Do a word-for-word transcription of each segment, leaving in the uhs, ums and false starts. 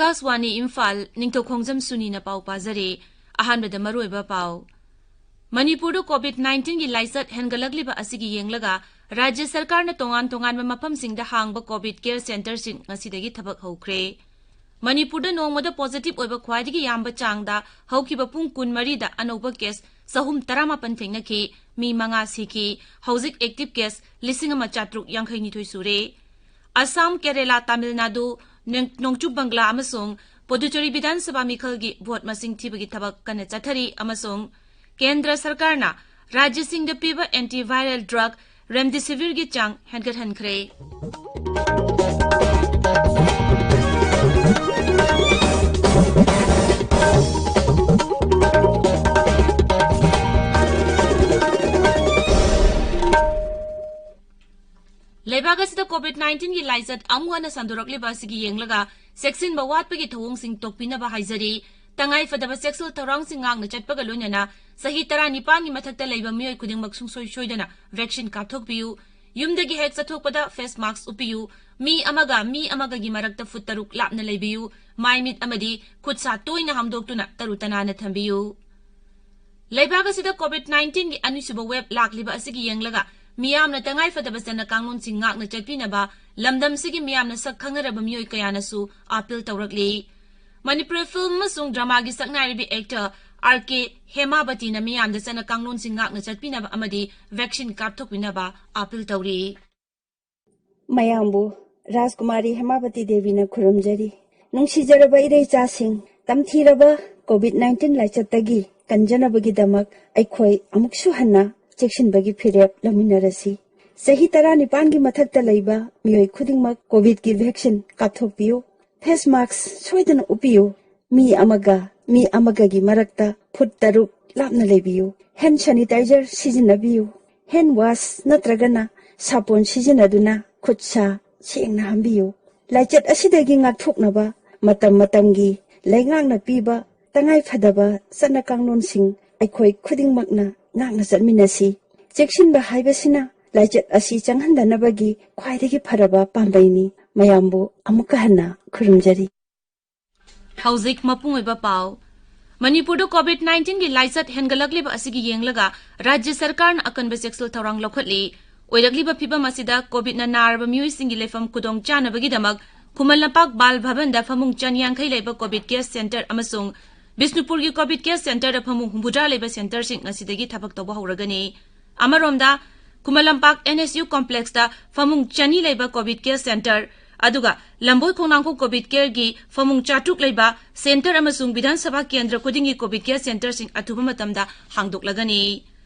ꯑꯥꯀꯥꯁꯋꯥꯅꯤ ꯏꯝꯐꯥꯜ, ꯅꯤꯡꯊꯧꯈꯣꯡꯖꯝ ꯁꯨꯅꯤꯅ ꯄꯥꯎ ꯄꯥꯖꯔꯤ꯫ ꯑꯍꯥꯟꯕꯗ ꯃꯔꯨꯑꯣꯏꯕ ꯄꯥꯎ꯫ ꯃꯅꯤꯄꯨꯔꯗ COVID nineteen ꯒꯤ ꯂꯥꯏꯆꯠ ꯍꯦꯟꯒꯠꯂꯛꯂꯤꯕ ꯑꯁꯤꯒꯤ ꯌꯦꯡꯂꯒ ꯔꯥꯖ꯭ꯌ ꯁꯔꯀꯥꯔꯅ ꯇꯣꯉꯥꯟ ꯇꯣꯉꯥꯟꯕ ꯃꯐꯝꯁꯤꯡꯗ ꯍꯥꯡꯕ COVID care centreꯁꯤꯡ ꯉꯁꯤꯗꯒꯤ ꯊꯕꯛ ꯍꯧꯈ꯭ꯔꯦ꯫ ꯃꯅꯤꯄꯨꯔꯗ ꯅꯣꯡꯃꯗ positive ꯑꯣꯏꯕ ꯈ꯭ꯋꯥꯏꯗꯒꯤ ꯌꯥꯝꯕ ꯆꯥꯡꯗ ꯍꯧꯈꯤꯕ ꯄꯨꯡ ꯀꯨꯟꯃꯔꯤꯗ ꯑꯅꯧꯕ case ꯆꯍꯨꯝ ꯇꯔꯥꯃꯥꯄꯟ ꯊꯦꯡꯅꯈꯤ, ꯃꯤ ꯃꯉꯥ ꯁꯤꯈꯤ꯫ ꯍꯧꯖꯤꯛ active case ꯂꯤꯁꯤꯡ ꯑꯃ ꯆꯥꯇ꯭ꯔꯨꯛ ꯌꯥꯡꯈꯩ ꯅꯤꯊꯣꯏ ꯁꯨꯔꯦ꯫ ꯑꯁꯥꯝ, ꯀꯦꯔꯦꯂꯥ, ꯇꯥꯃꯤꯜ ꯅꯥꯗꯨ, ꯅꯣꯡ-, ꯅꯣꯡꯆꯨꯞ ꯕꯪꯒ꯭ꯂꯥ ꯑꯃꯁꯨꯡ ꯄꯨꯗꯨꯆꯦꯔꯤ ꯕꯤꯙꯥꯟ ꯁꯚꯥ ꯃꯤꯈꯜꯒꯤ ꯚꯣꯠ ꯃꯁꯤꯡ ꯊꯤꯕꯒꯤ ꯊꯕꯛ ꯀꯟꯅ ꯆꯠꯊꯔꯤ ꯑꯃꯁꯨꯡ ꯀꯦꯟꯗ꯭ꯔ ꯁꯔꯀꯥꯔꯅ ꯔꯥꯖ꯭ꯌꯁꯤꯡꯗ ꯄꯤꯕ antiviral drug Remdesivirꯒꯤ ꯆꯥꯡ ꯍꯦꯟꯒꯠꯍꯟꯈ꯭ꯔꯦ꯫ ꯂꯩꯕꯥꯛ ꯑꯁꯤꯗ COVID nineteen ꯒꯤ ꯂꯥꯏꯆꯠ ꯑꯃꯨꯛ ꯍꯟꯅ ꯁꯟꯗꯣꯔꯛꯂꯤꯕ ꯑꯁꯤꯒꯤ ꯌꯦꯡꯂꯒ ꯆꯦꯛꯁꯤꯟꯕ ꯋꯥꯠꯄꯒꯤ ꯊꯧꯑꯣꯡꯁꯤꯡ ꯇꯣꯛꯄꯤꯅꯕ ꯍꯥꯏꯖꯔꯤ꯫ ꯇꯉꯥꯏ ꯐꯗꯕ ꯆꯦꯛꯁꯤꯜ ꯊꯧꯔꯥꯡꯁꯤꯡ ꯉꯥꯛꯅ ꯆꯠꯄꯒ ꯂꯣꯏꯅꯅ ꯆꯍꯤ ꯇꯔꯥꯅꯤꯄꯥꯟꯒꯤ ꯃꯊꯛꯇ ꯂꯩꯕ ꯃꯤꯑꯣꯏ ꯈꯨꯗꯤꯡꯃꯛ ꯁꯨꯡꯁꯣꯏ ꯁꯣꯏꯗꯅ vaccine ꯀꯥꯞꯊꯣꯛꯄꯤꯌꯨ꯫ ꯌꯨꯝꯗꯒꯤ ꯍꯦꯛ ꯆꯠꯊꯣꯛꯄꯗ face mask ꯎꯞꯄꯤꯌꯨ꯫ ꯃꯤ ꯑꯃꯒ ꯃꯤ ꯑꯃꯒꯒꯤ ꯃꯔꯛꯇ ꯐꯨꯠ ꯇꯔꯨꯛ ꯂꯥꯞꯅ ꯂꯩꯕꯤꯌꯨ꯫ ꯃꯥꯏ ꯃꯤꯠ ꯑꯃꯗꯤ ꯈꯨꯠ ꯁꯥ ꯇꯣꯏꯅ ꯍꯥꯝꯗꯣꯛꯇꯨꯅ ꯇꯔꯨ ꯇꯅꯥꯟꯅ ꯊꯝꯕꯤꯌꯨ꯫ ꯂꯩꯕꯥꯛ ꯑꯁꯤꯗ COVID nineteen ꯒꯤ ꯑꯅꯤꯁꯨꯕ wave ꯂꯥꯛꯂꯤꯕ ꯑꯁꯤꯒꯤ ꯌꯦꯡꯂꯒ ꯃꯤꯌꯥꯝꯅ ꯇꯉꯥꯏ ꯐꯗꯕ ꯆꯠꯅ ꯀꯥꯡꯂꯣꯟꯁꯤꯡ ꯉꯥꯛꯅ ꯆꯠꯄꯤꯅꯕ ꯂꯝꯗꯝꯁꯤꯒꯤ ꯃꯤꯌꯥꯝꯅ ꯁꯛ ꯈꯪꯅꯔꯕ ꯃꯤꯑꯣꯏ ꯀꯌꯥꯅꯁꯨ appeal ꯇꯧꯔꯛꯂꯤ꯫ ꯃꯅꯤꯄꯨꯔꯤ film ꯑꯃꯁꯨꯡ dramaꯒꯤ ꯁꯛꯅꯥꯏꯔꯕꯤ actor R K ꯍꯦꯃꯥꯕꯇꯤꯅ ꯃꯤꯌꯥꯝꯗ ꯆꯠꯅ ꯀꯥꯡꯂꯣꯟꯁꯤꯡ ꯉꯥꯛꯅ ꯆꯠꯄꯤꯅꯕ ꯑꯃꯗꯤ vaccine ꯀꯥꯞꯊꯣꯛꯄꯤꯅꯕ appeal ꯇꯧꯔꯤ꯫ ꯃꯌꯥꯝꯕꯨ ꯔꯥꯖꯀꯨꯃꯥꯔꯤ ꯍꯦꯃꯥꯕꯇꯤ ꯗꯦꯕꯤꯅ ꯈꯨꯔꯨꯝꯖꯔꯤ꯫ ꯅꯨꯡꯁꯤꯖꯔꯕ ꯏꯔꯩꯆꯥꯁꯤꯡ, ꯇꯝꯊꯤꯔꯕ COVID nineteen ꯂꯥꯏꯆꯠꯇꯒꯤ ꯀꯟꯖꯅꯕꯒꯤꯗꯃꯛ ꯑꯩꯈꯣꯏ ꯑꯃꯨꯛꯁꯨ ꯍꯟꯅ ꯆꯦꯛꯁꯤꯟꯕꯒꯤ ꯐꯤꯔꯦꯞ ꯂꯧꯃꯤꯟꯅꯔꯁꯤ꯫ ꯆꯍꯤ ꯇꯔꯥꯅꯤꯄꯥꯟꯒꯤ ꯃꯊꯛꯇ ꯂꯩꯕ ꯃꯤꯑꯣꯏ ꯈꯨꯗꯤꯡꯃꯛ COVIDꯀꯤ vaccine ꯀꯥꯞꯊꯣꯛꯄꯤꯌꯨ꯫ Face mask ꯁꯣꯏꯗꯅ ꯎꯞꯄꯤꯌꯨ꯫ ꯃꯤ ꯑꯃꯒ ꯃꯤ ꯑꯃꯒꯒꯤ ꯃꯔꯛꯇ ꯐꯨꯠ ꯇꯔꯨꯛ ꯂꯥꯞꯅ ꯂꯩꯕꯤꯌꯨ꯫ Hand sanitizer ꯁꯤꯖꯤꯟꯅꯕꯤꯌꯨ꯫ Hand wash ꯅꯠꯇ꯭ꯔꯒꯅ ꯁꯥꯄꯣꯟ ꯁꯤꯖꯤꯟꯅꯗꯨꯅ ꯈꯨꯠ ꯁꯥ ꯁꯦꯡꯅ ꯍꯥꯝꯕꯤꯌꯨ꯫ ꯂꯥꯏꯆꯠ ꯑꯁꯤꯗꯒꯤ ꯉꯥꯛꯊꯣꯛꯅꯕ ꯃꯇꯝ ꯃꯇꯝꯒꯤ ꯂꯩꯉꯥꯛꯅ ꯄꯤꯕ ꯇꯉꯥꯏ ꯐꯗꯕ ꯆꯠꯅ ꯀꯥꯡꯂꯣꯟꯁꯤꯡ ꯑꯩꯈꯣꯏ ꯈꯨꯗꯤꯡꯃꯛꯅ ꯉꯥꯛꯅ ꯆꯠꯃꯤꯟꯅꯁꯤ꯫ ꯆꯦꯛꯁꯤꯟꯕ ꯍꯥꯏꯕꯁꯤꯅ ꯂꯥꯏꯆꯠ ꯑꯁꯤ ꯆꯪꯍꯟꯗꯅꯕꯒꯤ ꯈ꯭ꯋꯥꯏꯗꯒꯤ ꯐꯔꯕ ꯄꯥꯝꯕꯩꯅꯤ꯫ ꯃꯌꯥꯝꯕꯨ ꯑꯃꯨꯛꯀ ꯍꯟꯅ ꯈꯨꯔꯨꯝꯖꯔꯤ꯫ ꯍꯧꯖꯤꯛ ꯃꯄꯨꯡ ꯑꯣꯏꯕ ꯄꯥꯎ꯫ ꯃꯅꯤꯄꯨꯔꯗ ꯀꯣꯚꯤꯗ ꯅꯥꯏꯟꯇꯤꯟꯒꯤ ꯂꯥꯏꯆꯠ ꯍꯦꯟꯒꯠꯂꯛꯂꯤꯕ ꯑꯁꯤꯒꯤ ꯌꯦꯡꯂꯒ ꯔꯥꯖ꯭ꯌ ꯁꯔꯀꯥꯔꯅ ꯑꯀꯟꯕ ꯆꯦꯛꯁꯤꯜ ꯊꯧꯔꯥꯡ ꯂꯧꯈꯠꯂꯤ꯫ ꯑꯣꯏꯔꯛꯂꯤꯕ ꯐꯤꯚꯝ ꯑꯁꯤꯗ ꯀꯣꯚꯤꯗꯅ ꯅꯥꯔꯕ ꯃꯤꯑꯣꯏꯁꯤꯡꯒꯤ ꯂꯩꯐꯝ ꯈꯨꯗꯣꯡ ꯆꯥꯅꯕꯒꯤꯗꯃꯛ ꯈꯨꯃꯟ ꯂꯝꯄꯥꯛ ꯕꯥꯜ ꯚꯕꯟꯗ ꯐꯃꯨꯡ ꯆꯅꯤ ꯌꯥꯡꯈꯩ ꯂꯩꯕ ꯀꯣꯚꯤꯗ ꯀꯦꯌꯔ ꯁꯦꯟꯇꯔ ꯑꯃꯁꯨꯡ ꯕꯤꯁꯅꯨꯄꯨꯔꯒꯤ ꯀꯣꯚꯤꯗ ꯀꯦꯌꯔ ꯁꯦꯟꯇꯔꯗ ꯐꯃꯨꯡ ꯍꯨꯝꯐꯨꯇꯔꯥ ꯂꯩꯕ ꯁꯦꯟꯇꯔꯁꯤꯡ ꯉꯁꯤꯗꯒꯤ ꯊꯕꯛ ꯇꯧꯕ ꯍꯧꯔꯒꯅꯤ꯫ ꯑꯃꯔꯣꯝꯗ, Khuman Lampak and S U ꯀꯣꯝꯄ꯭ꯂꯦꯛꯁꯇ ꯐꯃꯨꯡ ꯆꯅꯤ ꯂꯩꯕ ꯀꯣꯚꯤꯗ ꯀꯦꯌꯔ ꯁꯦꯟꯇꯔ, ꯑꯗꯨꯒ ꯂꯝꯕꯣꯏ ꯈꯣꯡꯅꯥꯡꯈꯣꯡ ꯀꯣꯚꯤꯗ ꯀꯦꯌꯔꯒꯤ ꯐꯃꯨꯡ ꯆꯥꯇ꯭ꯔꯨꯛ ꯂꯩꯕ ꯁꯦꯟꯇꯔ ꯑꯃꯁꯨꯡ ꯕꯤꯙꯥꯟ ꯁꯚꯥ ꯀꯦꯟꯗ꯭ꯔ ꯈꯨꯗꯤꯡꯒꯤ ꯀꯣꯚꯤꯗ ꯀꯦꯌꯔ ꯁꯦꯟꯇꯔꯁꯤꯡ ꯑꯊꯨꯕ ꯃꯇꯝꯗ ꯍꯥꯡꯗꯣꯛꯂꯒꯅꯤ꯫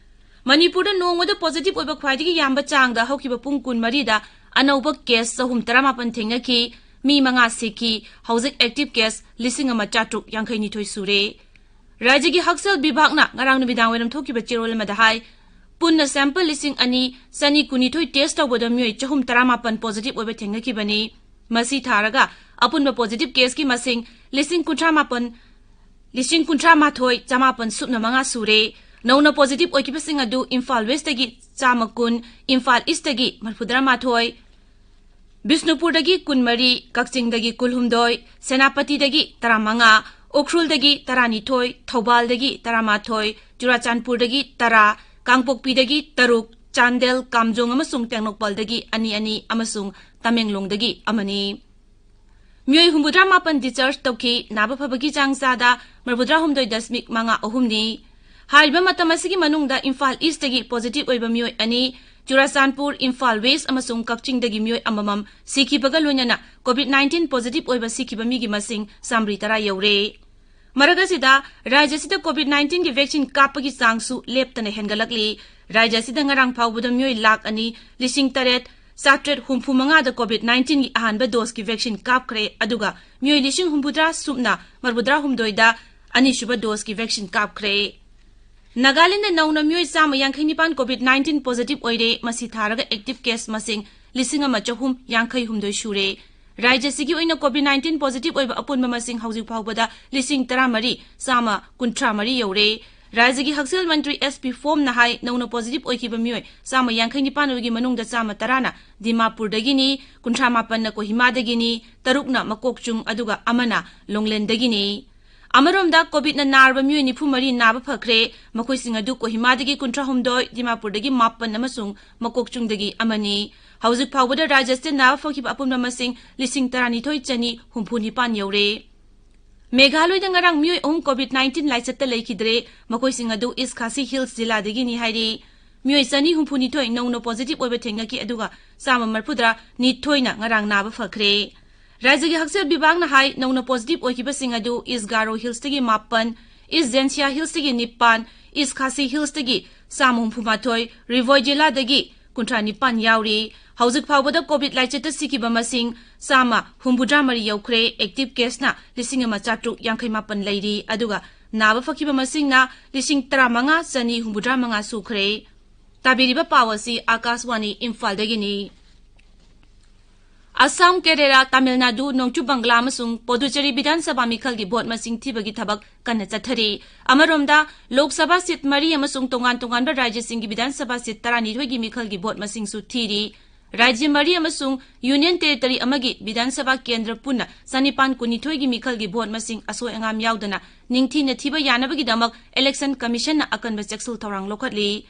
ꯃꯅꯤꯄꯨꯔꯗ ꯅꯣꯡꯃꯗ ꯄꯣꯖꯤꯇꯤꯚ ꯑꯣꯏꯕ ꯈ꯭ꯋꯥꯏꯗꯒꯤ ꯌꯥꯝꯕ ꯆꯥꯡꯗ ꯍꯧꯈꯤꯕ ꯄꯨꯡ ꯀꯨꯟꯃꯔꯤꯗ ꯑꯅꯧꯕ ꯀꯦꯁ ꯆꯍꯨꯝ ꯇꯔꯥꯃꯥꯄꯟ ꯊꯦꯡꯅꯈꯤ, ꯃꯤ ꯃꯉꯥ ꯁꯤꯈꯤ, ꯍꯧꯖꯤꯛ ꯑꯦꯛꯇꯤꯚ ꯀꯦꯁ ꯂꯤꯁꯤꯡ ꯑꯃ ꯆꯥꯇ꯭ꯔꯨꯛ ꯌꯥꯡꯈꯩꯅꯤꯊꯣꯏ ꯁꯨꯔꯦ꯫ ꯔꯥꯖ꯭ꯌꯒꯤ ꯍꯛꯁꯦꯜ ꯕꯤꯚꯥꯒꯅ ꯉꯔꯥꯡ ꯅꯨꯃꯤꯗꯥꯡ ꯋꯥꯏꯔꯝ ꯊꯣꯛꯈꯤꯕ ꯆꯦꯔꯣꯜ ꯑꯃꯗ ꯍꯥꯏ, ꯄꯨꯟꯅ ꯁꯦꯝꯄꯜ ꯂꯤꯁꯤꯡ ꯑꯅꯤ ꯆꯅꯤ ꯀꯨꯟꯅꯤꯊꯣꯏ ꯇꯦꯁ ꯇꯧꯕꯗ ꯃꯤꯑꯣꯏ ꯆꯍꯨꯝ ꯇꯔꯥꯃꯥꯄꯟ ꯄꯣꯖꯤꯇꯤꯚ ꯑꯣꯏꯕ ꯊꯦꯡꯅꯈꯤꯕꯅꯤ꯫ ꯃꯁꯤ ꯊꯥꯔꯒ ꯑꯄꯨꯟꯕ ꯄꯣꯖꯤꯇꯤꯚ ꯀꯦꯁꯀꯤ ꯃꯁꯤꯡ ꯂꯤꯁꯤꯡ ꯀꯨꯟꯊ꯭ꯔꯥ ꯃꯥꯄꯟ, ꯂꯤꯁꯤꯡ ꯀꯨꯟꯊ꯭ꯔꯥ ꯃꯥꯊꯣꯏ ꯆꯃꯥꯄꯟ ꯁꯨꯞꯅ ꯃꯉꯥ ꯁꯨꯔꯦ꯫ ꯅꯧꯅ ꯄꯣꯖꯤꯇꯤꯚ ꯑꯣꯏꯈꯤꯕꯁꯤꯡ ꯑꯗꯨ ꯏꯝꯐꯥꯜ ꯋꯦꯁꯇꯒꯤ ꯆꯥꯝꯃ ꯀꯨꯟ, ꯏꯝꯐꯥꯜ ꯏꯁꯇꯒꯤ ꯃꯔꯤꯐꯨꯇꯔꯥ ꯃꯥꯊꯣꯏ, ꯕꯤꯁꯅꯨꯄꯨꯔꯗꯒꯤ ꯀꯨꯟꯃꯔꯤ, ꯀꯛꯆꯤꯡꯗꯒꯤ ꯀꯨꯟꯍꯨꯝꯗꯣꯏ, ꯁꯦꯅꯥꯄꯇꯤꯗꯒꯤ ꯇꯔꯥꯃꯉꯥ, ꯎꯈ꯭ꯔꯨꯜꯗꯒꯤ ꯇꯔꯥꯅꯤꯊꯣꯏ, ꯊꯧꯕꯥꯜꯗꯒꯤ ꯇꯔꯥꯃꯥꯊꯣꯏ, ꯆꯨꯔꯥꯆꯥꯟꯄꯨꯔꯗꯒꯤ ꯇꯔꯥ, ꯀꯥꯡꯄꯣꯛꯄꯤꯗꯒꯤ ꯇꯔꯨꯛ, ꯆꯥꯟꯗꯦꯜ, ꯀꯥꯝꯖꯣꯡ ꯑꯃꯁꯨꯡ ꯇꯦꯡꯅꯧꯄꯜꯗꯒꯤ ꯑꯅꯤ ꯑꯅꯤ ꯑꯃꯁꯨꯡ ꯇꯃꯦꯡꯂꯣꯡꯗꯒꯤ ꯑꯃꯅꯤ꯫ ꯃꯤꯑꯣꯏ ꯍꯨꯝꯐꯨꯇꯔꯥ ꯃꯥꯄꯟ ꯗꯤꯁꯆꯥꯔꯖ ꯇꯧꯈꯤ꯫ ꯅꯥꯕ ꯐꯕꯒꯤ ꯆꯥꯡ ꯆꯥꯗ ꯃꯔꯤꯐꯨꯇꯔꯥ ꯍꯨꯝꯗꯣꯏ ꯗꯁꯃꯤꯛ ꯃꯉꯥ ꯑꯍꯨꯝꯅꯤ꯫ ꯍꯥꯏꯔꯤꯕ ꯃꯇꯝ ꯑꯁꯤꯒꯤ ꯃꯅꯨꯡꯗ ꯏꯝꯐꯥꯜ ꯏꯁꯇꯒꯤ ꯄꯣꯖꯤꯇꯤꯚ ꯑꯣꯏꯕ ꯃꯤꯑꯣꯏ ꯑꯅꯤ, ꯆꯨꯔꯥꯆꯥꯟꯄꯨꯔ, ꯏꯝꯐꯥꯜ ꯋꯦꯁ ꯑꯃꯁꯨꯡ ꯀꯛꯆꯤꯡꯗꯒꯤ ꯃꯤꯑꯣꯏ ꯑꯃꯃꯝ ꯁꯤꯈꯤꯕꯒ ꯂꯣꯏꯅꯅ ꯀꯣꯚꯤꯗ ꯅꯥꯏꯟꯇꯤꯟ ꯄꯣꯖꯤꯇꯤꯚ ꯑꯣꯏꯕ ꯁꯤꯈꯤꯕ ꯃꯤꯒꯤ ꯃꯁꯤꯡ ꯆꯥꯃꯔꯤ ꯇꯔꯥ ꯌꯧꯔꯦ꯫ ꯃꯔꯛ ꯑꯁꯤꯗ, ꯔꯥꯖ꯭ꯌ ꯑꯁꯤꯗ ꯀꯣꯚꯤꯗ ꯅꯥꯏꯟꯇꯤꯟꯒꯤ ꯚꯦꯛꯁꯤꯟ ꯀꯥꯞꯄꯒꯤ ꯆꯥꯡꯁꯨ ꯂꯦꯞꯇꯅ ꯍꯦꯟꯒꯠꯂꯛꯂꯤ꯫ ꯔꯥꯖ꯭ꯌ ꯑꯁꯤꯗ ꯉꯔꯥꯡ ꯐꯥꯎꯕꯗ ꯃꯤꯑꯣꯏ ꯂꯥꯈ ꯑꯅꯤ ꯂꯤꯁꯤꯡ ꯇꯔꯦꯠ ꯆꯥꯇ꯭ꯔꯦꯠ ꯍꯨꯝꯐꯨ ꯃꯉꯥꯗ ꯀꯣꯚꯤꯗ ꯅꯥꯏꯟꯇꯤꯟꯒꯤ ꯑꯍꯥꯟꯕ ꯗꯣꯁꯀꯤ ꯚꯦꯛꯁꯤꯟ ꯀꯥꯞꯈ꯭ꯔꯦ, ꯑꯗꯨꯒ ꯃꯤꯑꯣꯏ ꯂꯤꯁꯤꯡ ꯍꯨꯝꯐꯨꯇꯔꯥ ꯁꯨꯞꯅ ꯃꯔꯤꯐꯨꯇꯔꯥ ꯍꯨꯝꯗꯣꯏꯗ ꯑꯅꯤꯁꯨꯕ ꯗꯣꯁꯀꯤ ꯚꯦꯛꯁꯤꯟ ꯀꯥꯞꯈ꯭ꯔꯦ꯫ ꯅꯥꯒꯥꯂꯦꯟꯗ ꯅꯧꯅ ꯃꯤꯑꯣꯏ ꯆꯥꯝꯃ ꯌꯥꯡꯈꯩ ꯅꯤꯄꯥꯟ ꯀꯣꯚꯤꯗ ꯅꯥꯏꯟꯇꯤꯟ ꯄꯣꯖꯤꯇꯤꯚ ꯑꯣꯏꯔꯦ꯫ ꯃꯁꯤ ꯊꯥꯔꯒ ꯑꯦꯛꯇꯤꯚ ꯀꯦꯁ ꯃꯁꯤꯡ ꯂꯤꯁꯤꯡ ꯑꯃ ꯆꯍꯨꯝ ꯌꯥꯡꯈꯩ ꯍꯨꯝꯗꯣꯏ ꯁꯨꯔꯦ꯫ ꯔꯥꯖ꯭ꯌ ꯑꯁꯤꯒꯤ ꯑꯣꯏꯅ ꯀꯣꯚꯤꯗ ꯅꯥꯏꯟꯇꯤꯟ ꯄꯣꯖꯤꯇꯤꯚ ꯑꯣꯏꯕ ꯑꯄꯨꯟꯕ ꯃꯁꯤꯡ ꯍꯧꯖꯤꯛ ꯐꯥꯎꯕꯗ ꯂꯤꯁꯤꯡ ꯇꯔꯥꯃꯔꯤ ꯆꯥꯝꯃ ꯀꯨꯟꯊ꯭ꯔꯥ ꯃꯔꯤ ꯌꯧꯔꯦ꯫ ꯔꯥꯖ꯭ꯌꯒꯤ ꯍꯛꯁꯦꯜ ꯃꯟꯇ꯭ꯔꯤ ꯑꯦꯁ ꯄꯤ ꯐꯣꯝꯅ ꯍꯥꯏ, ꯅꯧꯅ ꯄꯣꯖꯤꯇꯤꯚ ꯑꯣꯏꯈꯤꯕ ꯃꯤꯑꯣꯏ ꯆꯥꯝꯃ ꯌꯥꯡꯈꯩ ꯅꯤꯄꯥꯟ ꯑꯗꯨꯒꯤ ꯃꯅꯨꯡꯗ ꯆꯥꯝꯃ ꯇꯔꯥꯅ ꯗꯤꯃꯥꯄꯨꯔꯗꯒꯤꯅꯤ, ꯀꯨꯟꯊ꯭ꯔꯥ ꯃꯥꯄꯟꯅ ꯀꯣꯍꯤꯃꯥꯗꯒꯤꯅꯤ, ꯇꯔꯨꯛꯅ ꯃꯀꯣꯛꯆꯨꯡ, ꯑꯗꯨꯒ ꯑꯃꯅ ꯂꯣꯡꯂꯦꯟꯗꯒꯤꯅꯤ꯫ ꯑꯃꯔꯣꯝꯗ, ꯀꯣꯚꯤꯗꯅ ꯅꯥꯔꯕ ꯃꯤꯑꯣꯏ ꯅꯤꯐꯨ ꯃꯔꯤ ꯅꯥꯕ ꯐꯈ꯭ꯔꯦ꯫ ꯃꯈꯣꯏꯁꯤꯡ ꯑꯗꯨ ꯀꯣꯍꯤꯃꯥꯗꯒꯤ ꯀꯨꯟꯊ꯭ꯔꯥ ꯍꯨꯝꯗꯣꯏ, ꯗꯤꯃꯥꯄꯨꯔꯗꯒꯤ ꯃꯥꯄꯟ ꯑꯃꯁꯨꯡ ꯃꯀꯣꯛꯆꯨꯡꯗꯒꯤ ꯑꯃꯅꯤ꯫ ꯍꯧꯖꯤꯛ ꯐꯥꯎꯕꯗ ꯔꯥꯖ꯭ꯌꯁꯤꯗ ꯅꯥꯕ ꯐꯈꯤꯕ ꯑꯄꯨꯟꯕ ꯃꯁꯤꯡ ꯂꯤꯁꯤꯡ ꯇꯔꯥꯅꯤꯊꯣꯏ ꯆꯅꯤ ꯍꯨꯝꯐꯨ ꯅꯤꯄꯥꯟ ꯌꯧꯔꯦ꯫ ꯃꯦꯘꯥꯂꯣꯏꯗ ꯉꯔꯥꯡ ꯃꯤꯑꯣꯏ ꯑꯍꯨꯝ ꯀꯣꯚꯤꯗ ꯅꯥꯏꯟꯇꯤꯟ ꯂꯥꯏꯆꯠꯇ ꯂꯩꯈꯤꯗ꯭ꯔꯦ꯫ ꯃꯈꯣꯏꯁꯤꯡ ꯑꯗꯨ ꯏꯁ ꯈꯥꯁꯤ ꯍꯤꯜꯁ ꯖꯤꯂꯥꯗꯒꯤꯅꯤ ꯍꯥꯏꯔꯤ꯫ ꯃꯤꯑꯣꯏ ꯆꯅꯤ ꯍꯨꯝꯐꯨ ꯅꯤꯊꯣꯏ ꯅꯧꯅ ꯄꯣꯖꯤꯇꯤꯚ ꯑꯣꯏꯕ ꯊꯦꯡꯅꯈꯤ, ꯑꯗꯨꯒ ꯆꯥꯝꯃ ꯃꯔꯤꯐꯨꯇꯔꯥ ꯅꯤꯊꯣꯏꯅ ꯉꯔꯥꯡ ꯅꯥꯕ ꯐꯈ꯭ꯔꯦ꯫ ꯔꯥꯖ꯭ꯌꯒꯤ ꯍꯛꯁꯦꯜ ꯕꯤꯚꯥꯒꯅ ꯍꯥꯏ, ꯅꯧꯅ ꯄꯣꯖꯤꯇꯤꯚ ꯑꯣꯏꯈꯤꯕꯁꯤꯡ ꯑꯗꯨ ꯏꯁ ꯒꯥꯔꯣ ꯍꯤꯜꯁꯇꯒꯤ ꯃꯥꯄꯟ, ꯏꯁ ꯖꯦꯟꯁꯤꯌꯥ ꯍꯤꯜꯁꯇꯒꯤ ꯅꯤꯄꯥꯟ, ꯏꯁ ꯈꯥꯁꯤ ꯍꯤꯜꯁꯇꯒꯤ ꯆꯥꯝꯃ ꯍꯨꯝꯐꯨ ꯃꯥꯊꯣꯏ, ꯔꯤꯚꯣꯏ ꯖꯤꯂꯥꯗꯒꯤ ꯀꯨꯟꯊ꯭ꯔꯥ ꯅꯤꯄꯥꯟ ꯌꯥꯎꯔꯤ꯫ ꯍꯧꯖꯤꯛ ꯐꯥꯎꯕꯗ ꯀꯣꯚꯤꯗ ꯂꯥꯏꯆꯠꯇ ꯁꯤꯈꯤꯕ ꯃꯁꯤꯡ ꯆꯥꯝꯃ ꯍꯨꯝꯐꯨꯇꯔꯥ ꯃꯔꯤ ꯌꯧꯈ꯭ꯔꯦ꯫ ꯑꯦꯛꯇꯤꯚ ꯀꯦꯁꯅ ꯂꯤꯁꯤꯡ ꯑꯃ ꯆꯥꯇ꯭ꯔꯨꯛ ꯌꯥꯡꯈꯩ ꯃꯥꯄꯟ ꯂꯩꯔꯤ, ꯑꯗꯨꯒ ꯅꯥꯕ ꯐꯈꯤꯕ ꯃꯁꯤꯡꯅ ꯂꯤꯁꯤꯡ ꯇꯔꯥꯃꯉꯥ ꯆꯅꯤ ꯍꯨꯝꯐꯨꯇꯔꯥ ꯃꯉꯥ ꯁꯨꯈ꯭ꯔꯦ꯫ ꯇꯥꯕꯤꯔꯤꯕ ꯄꯥꯎ ꯑꯁꯤ ꯑꯥꯀꯥꯁꯋꯥꯅꯤ ꯏꯝꯐꯥꯜꯗꯒꯤꯅꯤ꯫ ꯑꯁꯥꯝ, ꯀꯦꯔꯦꯂꯥ, ꯇꯥꯃꯤꯜ ꯅꯥꯗꯨ, ꯅꯣꯡꯆꯨꯞ ꯕꯪꯒ꯭ꯂꯥ ꯑꯃꯁꯨꯡ ꯄꯣꯗꯨꯆꯦꯔꯤ ꯕꯤꯙꯥꯟ ꯁꯚꯥ ꯃꯤꯈꯜꯒꯤ ꯚꯣꯠ ꯃꯁꯤꯡ ꯊꯤꯕꯒꯤ ꯊꯕꯛ ꯀꯟꯅ ꯆꯠꯊꯔꯤ꯫ ꯑꯃꯔꯣꯝꯗ, ꯂꯣꯛ ꯁꯚꯥ ꯁꯤꯠ ꯃꯔꯤ ꯑꯃꯁꯨꯡ ꯇꯣꯉꯥꯟ ꯇꯣꯉꯥꯟꯕ ꯔꯥꯖ꯭ꯌꯁꯤꯡꯒꯤ ꯕꯤꯙꯥꯟ ꯁꯚꯥ ꯁꯤꯠ ꯇꯔꯥꯅꯤꯊꯣꯏꯒꯤ ꯃꯤꯈꯜꯒꯤ ꯚꯣꯠ ꯃꯁꯤꯡꯁꯨ ꯊꯤꯔꯤ꯫ ꯔꯥꯖ꯭ꯌ ꯃꯔꯤ ꯑꯃꯁꯨꯡ ꯌꯨꯅꯤꯌꯟ ꯇꯦꯔꯤꯇꯣꯔꯤ ꯑꯃꯒꯤ ꯕꯤꯙꯥꯟ ꯁꯚꯥ ꯀꯦꯟꯗ꯭ꯔ ꯄꯨꯟꯅ ꯆꯅꯤꯄꯥꯟ ꯀꯨꯟꯅꯤꯊꯣꯏꯒꯤ ꯃꯤꯈꯜꯒꯤ ꯚꯣꯠ ꯃꯁꯤꯡ ꯑꯁꯣꯏ ꯑꯉꯥꯝ ꯌꯥꯎꯗꯅ ꯅꯤꯡꯊꯤꯅ ꯊꯤꯕ ꯌꯥꯅꯕꯒꯤꯗꯃꯛ ꯏꯂꯦꯛꯁꯟ ꯀꯃꯤꯁꯟꯅ ꯑꯀꯟꯕ ꯆꯦꯛꯁꯤꯜ ꯊꯧꯔꯥꯡ ꯂꯧꯈꯠꯂꯤ꯫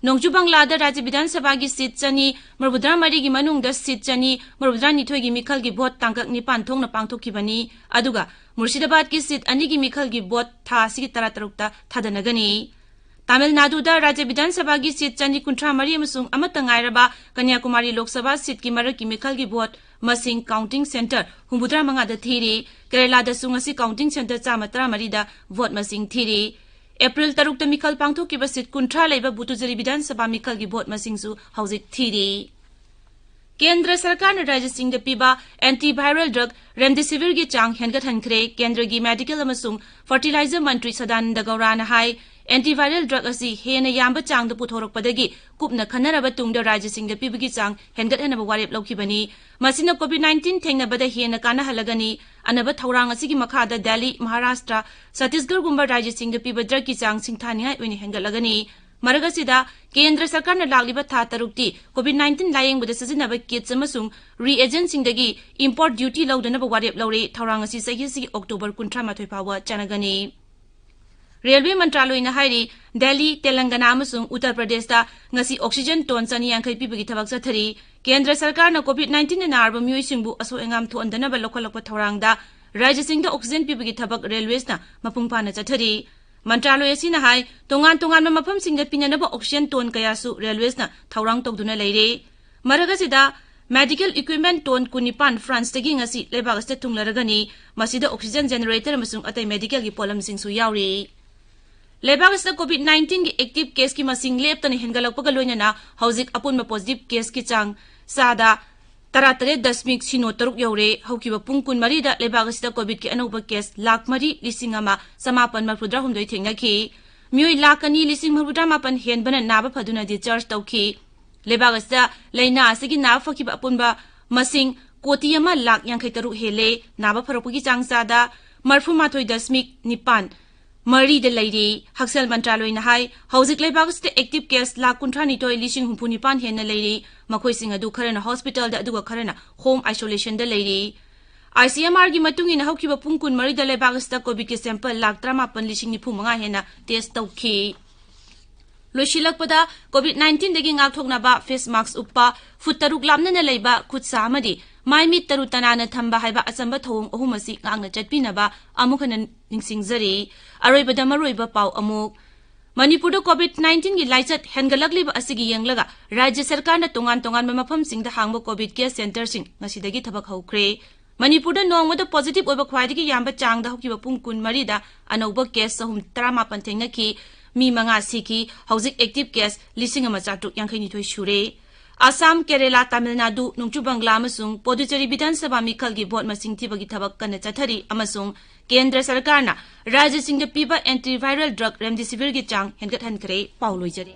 ꯅꯣꯡꯆꯨꯞ ꯕꯪꯒ꯭ꯂꯥꯗ ꯔꯥꯖ꯭ꯌ ꯕꯤꯙꯥꯟ ꯁꯚꯥꯒꯤ ꯁꯤꯠ ꯆꯅꯤ ꯃꯔꯤꯐꯨꯇꯔꯥ ꯃꯔꯤꯒꯤ ꯃꯅꯨꯡꯗ ꯁꯤꯠ ꯆꯅꯤ ꯃꯔꯤꯐꯨꯇꯔꯥ ꯅꯤꯊꯣꯏꯒꯤ ꯃꯤꯈꯜꯒꯤ ꯚꯣꯠ ꯇꯥꯡꯀꯛ ꯅꯤꯄꯥꯟ ꯊꯣꯛꯅ ꯄꯥꯡꯊꯣꯛꯈꯤꯕꯅꯤ, ꯑꯗꯨꯒ ꯃꯨꯔꯁꯤꯗꯥꯕꯥꯗꯀꯤ ꯁꯤꯠ ꯑꯅꯤꯒꯤ ꯃꯤꯈꯜꯒꯤ ꯚꯣꯠ ꯊꯥ ꯑꯁꯤꯒꯤ ꯇꯔꯥꯇꯔꯨꯛꯇ ꯊꯥꯗꯅꯒꯅꯤ꯫ ꯇꯥꯃꯤꯜ ꯅꯥꯗꯨꯗ ꯔꯥꯖ꯭ꯌ ꯕꯤꯙꯥꯟ ꯁꯚꯥꯒꯤ ꯁꯤꯠ ꯆꯅꯤ ꯀꯨꯟꯊ꯭ꯔꯥ ꯃꯔꯤ ꯑꯃꯁꯨꯡ ꯑꯃꯠꯇ ꯉꯥꯏꯔꯕ ꯀꯟꯌꯥꯀꯨꯃꯥꯔꯤ ꯂꯣꯛ ꯁꯚꯥ ꯁꯤꯠꯀꯤ ꯃꯔꯛꯀꯤ ꯃꯤꯈꯜꯒꯤ ꯚꯣꯠ ꯃꯁꯤꯡ ꯀꯥꯎꯟꯇꯤꯡ ꯁꯦꯟꯇꯔ ꯍꯨꯝꯐꯨꯇꯔꯥ ꯃꯉꯥꯗ ꯊꯤꯔꯤ꯫ ꯀꯦꯔꯦꯂꯥꯗꯁꯨ ꯉꯁꯤ ꯀꯥꯎꯟꯇꯤꯡ ꯁꯦꯟꯇꯔ ꯆꯥꯝꯃ ꯇꯔꯥꯃꯔꯤꯗ ꯚꯣꯠ ꯃꯁꯤꯡ ꯊꯤꯔꯤ꯫ ꯑꯦꯄ꯭ꯔꯤꯜ ꯇꯔꯨꯛꯇ ꯃꯤꯈꯜ ꯄꯥꯡꯊꯣꯛꯈꯤꯕ ꯁꯤꯠ ꯀꯨꯟꯊ꯭ꯔꯥ ꯂꯩꯕ ꯄꯨꯗꯨꯆꯦꯔꯤ ꯕꯤꯙꯥꯟ ꯁꯚꯥ ꯃꯤꯈꯜꯒꯤ ꯚꯣꯠ ꯃꯁꯤꯡꯁꯨ ꯍꯧꯖꯤꯛ ꯊꯤꯔꯤ꯫ ꯀꯦꯟꯗ꯭ꯔ ꯁꯔꯀꯥꯔꯅ ꯔꯥꯖ꯭ꯌꯁꯤꯡꯗ ꯄꯤꯕ ꯑꯦꯟꯇꯤ ꯚꯥꯏꯔꯦꯜ ꯗ꯭ꯔꯒ ꯔꯦꯝꯗꯤꯁꯤꯚꯤꯔꯒꯤ ꯆꯥꯡ ꯍꯦꯟꯒꯠꯍꯟꯈ꯭ꯔꯦ꯫ ꯀꯦꯟꯗ꯭ꯔꯒꯤ ꯃꯦꯗꯤꯀꯦꯜ ꯑꯃꯁꯨꯡ ꯐꯔꯇꯤꯂꯥꯏꯖꯔ ꯃꯟꯇ꯭ꯔꯤ ꯁꯗꯥꯅꯟꯗ ꯒꯧꯔꯥꯅ ꯍꯥꯏ, ꯑꯦꯟꯇꯤꯚꯥꯏꯔꯦꯜ ꯗ꯭ꯔꯒ ꯑꯁꯤ ꯍꯦꯟꯅ ꯌꯥꯝꯕ ꯆꯥꯡꯗ ꯄꯨꯊꯣꯔꯛꯄꯗꯒꯤ ꯀꯨꯞꯅ ꯈꯟꯅꯔꯕ ꯇꯨꯡꯗ ꯔꯥꯖ꯭ꯌꯁꯤꯡꯗ ꯄꯤꯕꯒꯤ ꯆꯥꯡ ꯍꯦꯟꯒꯠꯍꯟꯅꯕ ꯋꯥꯔꯦꯞ ꯂꯧꯈꯤꯕꯅꯤ꯫ ꯃꯁꯤꯅ ꯀꯣꯚꯤꯗ ꯅꯥꯏꯟꯇꯤꯟ ꯊꯦꯡꯅꯕꯗ ꯍꯦꯟꯅ ꯀꯥꯟꯅꯍꯜꯂꯒꯅꯤ꯫ ꯑꯅꯕ ꯊꯧꯔꯥꯡ ꯑꯁꯤꯒꯤ ꯃꯈꯥꯗ ꯗꯦꯜꯂꯤ, ꯃꯍꯥꯔꯥꯁꯇ꯭ꯔ, ꯁꯠꯇꯤꯁꯒꯔꯒꯨꯝꯕ ꯔꯥꯖ꯭ꯌꯁꯤꯡꯗ ꯄꯤꯕ ꯗ꯭ꯔꯒꯀꯤ ꯆꯥꯡ ꯁꯤꯡꯊꯥꯅꯤꯡꯉꯥꯏ ꯑꯣꯏꯅ ꯍꯦꯟꯒꯠꯂꯒꯅꯤ꯫ ꯃꯔꯛ ꯑꯁꯤꯗ, ꯀꯦꯟꯗ꯭ꯔ ꯁꯔꯀꯥꯔꯅ ꯂꯥꯛꯂꯤꯕ ꯊꯥ ꯇꯔꯨꯛꯇꯤ ꯀꯣꯚꯤꯗ ꯅꯥꯏꯟꯇꯤꯟ ꯂꯥꯌꯦꯡꯕꯗ ꯁꯤꯖꯤꯟꯅꯕ ꯀꯤꯠꯁ ꯑꯃꯁꯨꯡ ꯔꯤꯑꯦꯖꯦꯟꯁꯤꯡꯗꯒꯤ ꯏꯝꯄꯣꯔꯠ ꯗ꯭ꯌꯨꯇꯤ ꯂꯧꯗꯅꯕ ꯋꯥꯔꯦꯞ ꯂꯧꯔꯦ꯫ ꯊꯧꯔꯥꯡ ꯑꯁꯤ ꯆꯍꯤ ꯑꯁꯤꯒꯤ ꯑꯣꯛꯇꯣꯕꯔ ꯀꯨꯟꯊ꯭ꯔꯥ ꯃꯥꯊꯣꯏ ꯐꯥꯎꯕ ꯆꯠꯅꯒꯅꯤ꯫ ꯔꯦꯜꯋꯦ ꯃꯟꯇ꯭ꯔꯥꯂꯣꯏꯅ ꯍꯥꯏꯔꯤ, ꯗꯦꯜꯂꯤ, ꯇꯦꯂꯪꯒꯅꯥ ꯑꯃꯁꯨꯡ ꯎꯠꯇꯔ ꯄ꯭ꯔꯗꯦꯁꯇ ꯉꯁꯤ ꯑꯣꯛꯁꯤꯖꯦꯟ ꯇꯣꯟ ꯆꯅꯤ ꯌꯥꯡꯈꯩ ꯄꯤꯕꯒꯤ ꯊꯕꯛ ꯆꯠꯊꯔꯤ꯫ ꯀꯦꯟꯗ꯭ꯔ ꯁꯔꯀꯥꯔꯅ ꯀꯣꯚꯤꯗ ꯅꯥꯏꯟꯇꯤꯟꯅ ꯅꯥꯔꯕ ꯃꯤꯑꯣꯏꯁꯤꯡꯕꯨ ꯑꯁꯣꯏ ꯑꯉꯥꯝ ꯊꯣꯛꯍꯟꯗꯅꯕ ꯂꯧꯈꯠꯂꯛꯄ ꯊꯧꯔꯥꯡꯗ ꯔꯥꯖ꯭ꯌꯁꯤꯡꯗ ꯑꯣꯛꯁꯤꯖꯦꯟ ꯄꯤꯕꯒꯤ ꯊꯕꯛ ꯔꯦꯜꯋꯦꯁꯅ ꯃꯄꯨꯡ ꯐꯥꯅ ꯆꯠꯊꯔꯤ꯫ ꯃꯟꯇ꯭ꯔꯥꯂꯣꯏ ꯑꯁꯤꯅ ꯍꯥꯏ, ꯇꯣꯉꯥꯟ ꯇꯣꯉꯥꯟꯕ ꯃꯐꯝꯁꯤꯡꯗ ꯄꯤꯅꯅꯕ ꯑꯣꯛꯁꯤꯖꯦꯟ ꯇꯣꯟ ꯀꯌꯥꯁꯨ ꯔꯦꯜꯋꯦꯁꯅ ꯊꯧꯔꯥꯡ ꯇꯧꯗꯨꯅ ꯂꯩꯔꯦ꯫ ꯃꯔꯛ ꯑꯁꯤꯗ, ꯃꯦꯗꯤꯀꯦꯜ ꯏꯀ꯭ꯋꯤꯞꯃꯦꯟ ꯇꯣꯟ ꯀꯨꯟꯅꯤꯄꯥꯟ ꯐ꯭ꯔꯥꯟꯁꯇꯒꯤ ꯉꯁꯤ ꯂꯩꯕꯥꯛ ꯑꯁꯤꯗ ꯊꯨꯡꯂꯔꯒꯅꯤ꯫ ꯃꯁꯤꯗ ꯑꯣꯛꯁꯤꯖꯦꯟ ꯖꯦꯅꯦꯔꯦꯇꯔ ꯑꯃꯁꯨꯡ ꯑꯇꯩ ꯃꯦꯗꯤꯀꯦꯜꯒꯤ ꯄꯣꯠꯂꯝꯁꯤꯡꯁꯨ ꯌꯥꯎꯔꯤ꯫ ꯂꯩꯕꯥꯛ ꯑꯁꯤꯗ ꯀꯣꯚꯤꯗ ꯅꯥꯏꯟꯇꯤꯟꯒꯤ ꯑꯦꯛꯇꯤꯚ ꯀꯦꯁꯀꯤ ꯃꯁꯤꯡ ꯂꯦꯞꯇꯅ ꯍꯦꯟꯒꯠꯂꯛꯄꯒ ꯂꯣꯏꯅꯅ ꯍꯧꯖꯤꯛ ꯑꯄꯨꯟꯕ ꯄꯣꯖꯤꯇꯤꯚ ꯀꯦꯁꯀꯤ ꯆꯥꯡ ꯆꯥꯗ ꯇꯔꯥꯇꯔꯦꯠ ꯗꯁꯃꯤꯛ ꯁꯤꯅꯣ ꯇꯔꯨꯛ ꯌꯧꯔꯦ꯫ ꯍꯧꯈꯤꯕ ꯄꯨꯡ ꯀꯨꯟꯃꯔꯤꯗ ꯂꯩꯕꯥꯛ ꯑꯁꯤꯗ ꯀꯣꯚꯤꯗꯀꯤ ꯑꯅꯧꯕ ꯀꯦꯁ ꯂꯥꯈ ꯃꯔꯤ ꯂꯤꯁꯤꯡ ꯑꯃ ꯆꯃꯥꯄꯟ ꯃꯔꯤꯐꯨꯇꯔꯥ ꯍꯨꯝꯗꯣꯏ ꯊꯦꯡꯅꯈꯤ꯫ ꯃꯤꯑꯣꯏ ꯂꯥꯈ ꯑꯅꯤ ꯂꯤꯁꯤꯡ ꯃꯔꯤꯐꯨꯇꯔꯥ ꯃꯥꯄꯟ ꯍꯦꯟꯕꯅ ꯅꯥꯕ ꯐꯗꯨꯅ ꯗꯤꯁꯆꯥꯔꯖ ꯇꯧꯈꯤ꯫ ꯂꯩꯕꯥꯛ ꯑꯁꯤꯗ ꯂꯥꯏꯅꯥ ꯑꯁꯤꯒꯤ ꯅꯥꯕ ꯐꯈꯤꯕ ꯑꯄꯨꯟꯕ ꯃꯁꯤꯡ ꯀꯣꯇꯤ ꯑꯃ ꯂꯥꯈ ꯌꯥꯡꯈꯩ ꯇꯔꯨꯛ ꯍꯦꯜꯂꯦ꯫ ꯅꯥꯕ ꯐꯔꯛꯄꯒꯤ ꯆꯥꯡ ꯆꯥꯗ ꯃꯔꯤꯐꯨꯃꯥꯊꯣꯏ ꯗꯁꯃꯤꯛ ꯅꯤꯄꯥꯟ ꯃꯔꯤꯗ ꯂꯩꯔꯤ꯫ ꯍꯛꯁꯦꯜ ꯃꯟꯇ꯭ꯔꯥꯂꯣꯏꯅ ꯍꯥꯏ, ꯍꯧꯖꯤꯛ ꯂꯩꯕꯥꯛ ꯑꯁꯤꯗ ꯑꯦꯛꯇꯤꯚ ꯀꯦꯁ ꯂꯥꯈ ꯀꯨꯟꯊ꯭ꯔꯥꯅꯤꯊꯣꯏ ꯂꯤꯁꯤꯡ ꯍꯨꯝꯐꯨꯅꯤꯄꯥꯟ ꯍꯦꯟꯅ ꯂꯩꯔꯤ꯫ ꯃꯈꯣꯏꯁꯤꯡ ꯑꯗꯨ ꯈꯔꯅ ꯍꯣꯁꯄꯤꯇꯥꯜꯗ, ꯑꯗꯨꯒ ꯈꯔꯅ ꯍꯣꯝ ꯑꯥꯏꯁꯣꯂꯦꯁꯟꯗ ꯂꯩꯔꯤ꯫ ꯑꯥꯏꯁꯤꯑꯦꯝꯑꯥꯔꯒꯤ ꯃꯇꯨꯡ ꯏꯟꯅ ꯍꯧꯈꯤꯕ ꯄꯨꯡ ꯀꯨꯟꯃꯔꯤꯗ ꯂꯩꯕꯥꯛ ꯑꯁꯤꯗ ꯀꯣꯚꯤꯗꯀꯤ ꯁꯦꯝꯄꯜ ꯂꯥꯈ ꯇꯔꯥꯃꯥꯄꯟ ꯂꯤꯁꯤꯡ ꯅꯤꯐꯨ ꯃꯉꯥ ꯍꯦꯟꯅ ꯇꯦꯁ ꯇꯧꯈꯤ꯫ ꯂꯣꯏꯁꯤꯜꯂꯛꯄꯗ, ꯀꯣꯚꯤꯗ ꯅꯥꯏꯟꯇꯤꯟꯗꯒꯤ ꯉꯥꯛꯊꯣꯛꯅꯕ ꯐꯦꯁ ꯃꯥꯛꯁ ꯎꯞꯄ, ꯐꯨꯠ ꯇꯔꯨꯛ ꯂꯥꯞꯅꯅ ꯂꯩꯕ, ꯈꯨꯠ ꯁꯥ ꯑꯃꯗꯤ ꯃꯥꯏ ꯃꯤꯠ ꯇꯔꯨ ꯇꯅꯥꯟꯅ ꯊꯝꯕ ꯍꯥꯏꯕ ꯑꯆꯝꯕ ꯊꯧꯑꯣꯡ ꯑꯍꯨꯝ ꯑꯁꯤ ꯉꯥꯛꯅ ꯆꯠꯄꯤꯅꯕ ꯑꯃꯨꯛ ꯍꯟꯅ ꯅꯤꯡꯁꯤꯡꯖꯔꯤ꯫ ꯑꯔꯣꯏꯕꯗ ꯃꯔꯨꯑꯣꯏꯕ ꯄꯥꯎ ꯑꯃꯨꯛ꯫ ꯃꯅꯤꯄꯨꯔꯗ ꯀꯣꯚꯤꯗ ꯅꯥꯏꯟꯇꯤꯟꯒꯤ ꯂꯥꯏꯆꯠ ꯍꯦꯟꯒꯠꯂꯛꯂꯤꯕ ꯑꯁꯤꯒꯤ ꯌꯦꯡꯂꯒ ꯔꯥꯖ꯭ꯌ ꯁꯔꯀꯥꯔꯅ ꯇꯣꯉꯥꯟ ꯇꯣꯉꯥꯟꯕ ꯃꯐꯝꯁꯤꯡꯗ ꯍꯥꯡꯕ ꯀꯣꯚꯤꯗ ꯀꯦꯌꯔ ꯁꯦꯟꯇꯔꯁꯤꯡ ꯉꯁꯤꯗꯒꯤ ꯊꯕꯛ ꯍꯧꯈ꯭ꯔꯦ꯫ ꯃꯅꯤꯄꯨꯔꯗ ꯅꯣꯡꯃꯗ ꯄꯣꯖꯤꯇꯤꯚ ꯑꯣꯏꯕ ꯈ꯭ꯋꯥꯏꯗꯒꯤ ꯌꯥꯝꯕ ꯆꯥꯡꯗ ꯍꯧꯈꯤꯕ ꯄꯨꯡ ꯀꯨꯟꯃꯔꯤꯗ ꯑꯅꯧꯕ ꯀꯦꯁ ꯆꯍꯨꯝ ꯇꯔꯥꯃꯥꯄꯟ ꯊꯦꯡꯅꯈꯤ꯫ ꯃꯤ ꯃꯉꯥ ꯁꯤꯈꯤ꯫ ꯍꯧꯖꯤꯛ ꯑꯦꯛꯇꯤꯚ ꯀꯦꯁ ꯂꯤꯁꯤꯡ ꯑꯃ ꯆꯥꯇ꯭ꯔꯨꯛ ꯌꯥꯡꯈꯩ ꯅꯤꯊꯣꯏ ꯁꯨꯔꯦ꯫ ꯑꯁꯥꯝ, ꯀꯦꯔꯦꯂꯥ, ꯇꯥꯃꯤꯜ ꯅꯥꯗꯨ, ꯅꯣꯡꯆꯨꯞ ꯕꯪꯒ꯭ꯂꯥ ꯑꯃꯁꯨꯡ ꯄꯣꯗꯨꯆꯦꯔꯤ ꯕꯤꯙꯥꯟ ꯁꯚꯥ ꯃꯤꯈꯜꯒꯤ ꯚꯣꯠ ꯃꯁꯤꯡ ꯊꯤꯕꯒꯤ ꯊꯕꯛ ꯀꯟꯅ ꯆꯠꯊꯔꯤ ꯑꯃꯁꯨꯡ ꯀꯦꯟꯗ꯭ꯔ ꯁꯔꯀꯥꯔꯅ ꯔꯥꯖ꯭ꯌꯁꯤꯡꯗ ꯄꯤꯕ antiviral drug remdesivirꯒꯤ ꯆꯥꯡ ꯍꯦꯟꯒꯠꯍꯟꯈ꯭ꯔꯦ꯫ ꯄꯥꯎ ꯂꯣꯏꯖꯔꯦ꯫